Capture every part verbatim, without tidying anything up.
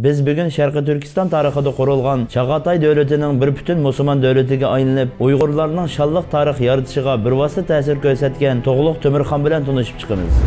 بىز بۈگۈن شەرقىي تۈركىستان تارىخىدا قۇرۇلغان چاغاتاي دۆلىتىنىڭ بىر پۈتۈن مۇسۇلمان دۆلىتىگە ئايلىنىپ، ئۇيغۇرلارنىڭ شانلىق تارىخ يارىتىشىغا بىۋاسىتە تەسىر كۆرسەتكەن تۇغلۇق تۆمۈرخان بىلەن تونۇشۇپ چىقىمىز.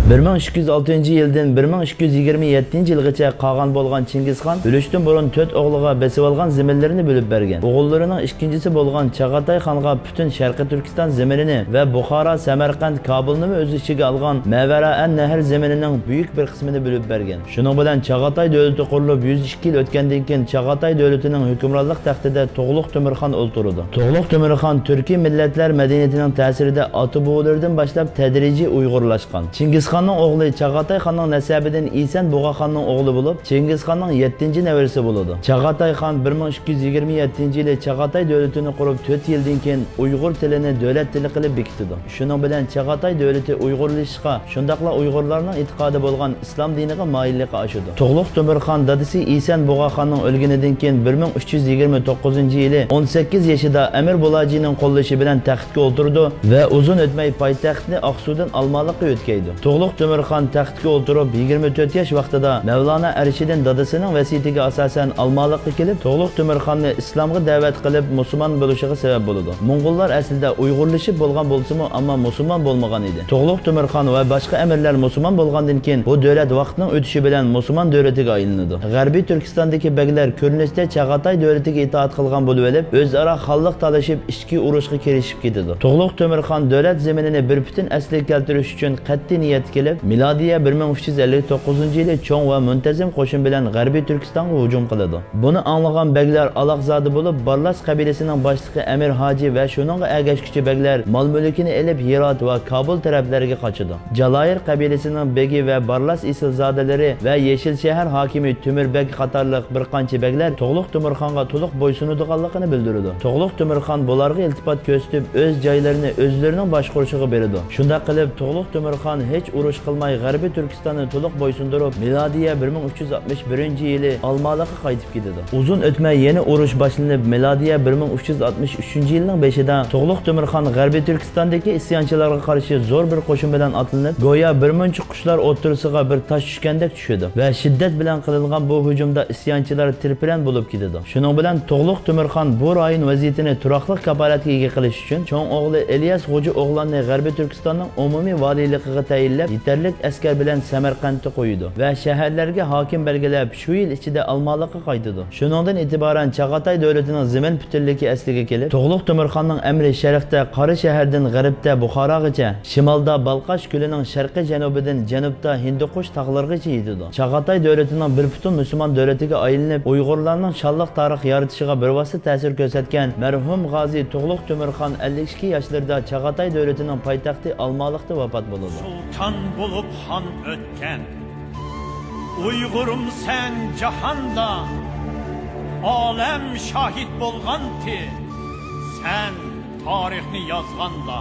بىر مىڭ ئىككى يۈز ئالتىنچى يىلدىن بىر مىڭ ئىككى يۈز يىگىرمە يەتتىنچى يىلغىچە قاغان بولغان چىڭگىزخان ئۆلۈشتىن بۇرۇن تۆت ئوغلىغا بېسىۋالغان زېمىنلىرىنى بۆلۈپ بەرگەن. ئوغۇللىرىنىڭ ئىككىنچىسى بولغان چاغاتاي خانغا پۈتۈن شەرقىي تۈركىستان زېمىنىنى ۋە بۇخارا، سەمەرقەنت، كابۇلنىمۇ ئۆز ئىچىگە ئالغان مەۋەرائەن نەھەر زېمىنىنىڭ بۈيۈك بىر قىسمىنى بۆلۈپ بەرگەن. شۇنىڭ بىلەن چاغاتاي دۆلىتى قۇرۇلۇپ يۈز ئىككى يىل ئۆتكەندىن كېيىن، چاغاتاي دۆلىتىنىڭ ھۆكۈمرانلىق تەختىدە تۇغلۇق تۆمۈرخان ئولتۇرىدۇ. تۇغلۇق تۆمۈرخان تۈركىي مىللەتلەر مەدەنىيىتىنىڭ تەسىرىدە ئاتا-بوۋىلىرىدىن باشلاپ تەدرىجىي ئۇيغۇرلاشقان. چىڭگىزخاننىڭ ئوغلى چاغاتاي خاننىڭ نەسەبىدىن ئىسەن بۇغا خاننىڭ ئوغلى بولۇپ، چىڭگىزخاننىڭ يەتتىنچى نەۋرىسى بولىدۇ. چاغاتاي خان بىر مىڭ ئىككى يۈز يىگىرمە يەتتىنچى يىلى چاغاتاي دۆلىتىنى قۇرۇپ، تۆت يىلدىن كېيىن ئۇيغۇر تىلىنى دۆلەت تىلى قىلىپ بېكىتىدۇ. شۇنىڭ بىلەن چاغاتاي دۆلىتى ئۇيغۇرلىشىشقا، شۇنداقلا ئۇيغۇرلارنىڭ ئېتىقادى بولغان ئىسلام دىنىغا مايىللىقى ئاشىدۇ. تۇغلۇق تۆمۈرخان دادىسى ئىسەن بۇغا خاننىڭ ئۆلگىنىدىن كېيىن بىر مىڭ ئۈچ يۈز يىگىرمە توققۇزىنچى يىلى ئون سەككىز يېشىدا ئەمىر بۇلاجىنىڭ قوللىشى بىلەن تەختكە ئولتۇرىدۇ ۋە ئۇزۇن ئۆتمەي پايتەختنى ئاقسۇدىن ئالمالىققا يۆتكەيدۇ. تۇغلۇق تۆمۈرخان تەختكە ئولتۇرۇپ، يىگىرمە تۆت ياش ۋاقتىدا مەۋلانا ئەرشىدىن دادىسىنىڭ ۋەسىيىتىگە ئاساسەن ئالمالىققا كېلىپ، تۇغلۇق تۆمۈرخاننى ئىسلامغا دەۋەت قىلىپ، مۇسۇلمان بولۇشىغا سەۋەب بولىدۇ. موڭغۇللار ئەسلىدە ئۇيغۇرلىشىپ بولغان بولسىمۇ، ئەمما مۇسۇلمان بولمىغان ئىدى. تۇغلۇق تۆمۈرخان ۋە باشقا ئەمىرلەر مۇسۇلمان بولغاندىن كېيىن، بۇ دۆلەت ۋاقىتنىڭ ئۆتۈشى بىلەن مۇسۇلمان دۆلىتىگە ئايلىنىدۇ. غەربىي تۈركىستاندىكى بەگلەر كۆرۈنۈشتە چاغاتاي دۆلىتىگە ئىتائەت قىلغان بولۇۋېلىپ، ئۆزئارا خانلىق تالىشىپ، ئىچكى ئۇرۇشقا كىرىشىپ كېتىدۇ. تۇغلۇق تۆمۈرخان دۆلەت زېمىنىنى بىر پۈتۈن ئەسلىگە كەلتۈرۈش ئۈچۈن قەتئىي نىيەتكە كېلىپ، مىلادىيە بىر مىڭ ئۈچ يۈز ئەللىك توققۇزىنچى يىلى چوڭ ۋە مۇنتەزىم قوشۇن بىلەن غەربىي تۈركىستانغا ھۇجۇم قىلىدۇ. بۇنى ئاڭلىغان بەگلەر ئالاقزادە بولۇپ، بارلاس قەبىلىسىنىڭ باشلىقى ئەمىر ھاجى ۋە شۇنىڭغا ئەگەشكۈچى بەگلەر مال-مۈلكىنى ئېلىپ، ھىرات ۋە كابۇل تەرەپلەرگە قاچىدۇ. جالايىر قەبىلىسىنىڭ بېگى ۋە بارلاس ئېسىلزادىلىرى ۋە يېشىل شەھەر ھاكىمى تۆمۈر بەگ قاتارلىق بىر قانچە بەگلەر تۇغلۇق تۆمۈرخانغا تولۇق بويسۇنىدىغانلىقىنى بىلدۈرىدۇ. تۇغلۇق تۆمۈرخان بۇلارغا ئىلتىپات كۆرسىتىپ، ئۆز جايلىرىنى ئۆزلىرىنىڭ باشقۇرۇشىغا بېرىدۇ. شۇنداق قىلىپ، تۇغلۇق تۆمۈرخان ھېچ ئۇرۇش قىلماي، غەربىي تۈركىستاننى تولۇق بويسۇندۇرۇپ، مىلادىيە بىر مىڭ ئۈچ يۈز ئاتمىش بىرىنچى يىلى ئالمالىققا قايتىپ كېتىدۇ. ئۇزۇن ئۆتمەي يەنە ئۇرۇش باشلىنىپ، مىلادىيە بىر مىڭ ئۈچ يۈز ئاتمىش ئۈچىنچى يىلنىڭ بېشىدا تۇغلۇق تۆمۈرخان غەربىي تۈركىستاندىكى ئىسيانچىلارغا قارشى زور بىر قوشۇن بىلەن ئاتلىنىپ، گويا بىر مۇنچە قۇشلار ئوتتۇرىسىغا بىر تاش چۈشكەندەك چۈشىدۇ ۋە شىددەت بىلەن قىلىنغان بۇ ھۇجۇمدا ئىسيانچىلار تىرپىرەن بولۇپ كېتىدۇ. شۇنىڭ بىلەن تۇغلۇق تۆمۈرخان بۇ رايون ۋەزىيىتىنى تۇراقلىق كاپالەتكە ئىگە قىلىش ئۈچۈن چوڭ ئوغلى ئىلياس غوجا ئوغلاننى غەربىي تۈركىستاننىڭ ئومۇمىي ۋالىيلىقىغا تەيىنلەپ، يېتەرلىك ئەسكەر بىلەن سەمەرقەنتتە قويىدۇ ۋە شەھەرلەرگە ھاكىم بەلگىلەپ، شۇ يىل ئىچىدە ئالمالىققا قايتىدۇ. شۇنىڭدىن ئېتىبارەن چاغاتاي دۆلىتىنىڭ زېمىن پۈتۈنلۈكى ئەسلىگە كېلىپ، تۇغلۇق تۆمۈرخاننىڭ ئەمرى شەرقتە قاراشەھەردىن غەربتە بۇخاراغىچە، شىمالدا بالقاش كۆلىنىڭ شەرقىي جەنۇبىدىن جەنۇبتا ھىندىقۇش تاغلىرىغىچە يېتىدۇ. چاغاتاي دۆلىتىنىڭ بىر پۈتۈن مۇسۇلمان دۆلىتىگە ئايلىنىپ، ئۇيغۇرلارنىڭ شانلىق تارىخ يارىتىشىغا بىۋاسىتە تەسىر كۆرسەتكەن مەرھۇم غازى تۇغلۇق تۆمۈرخان ئەللىك ئىككى ياشلىرىدا چاغاتاي دۆلىتىنىڭ پايتەختى ئالمالىقتا ۋاپات بولىدۇ. سۇلتان بولۇپ خان ئۆتكەن ئۇيغۇرۇم سەن جاھاندا، ئالەم شاھىت بولغانتى سەن تارىخنى يازغاندا.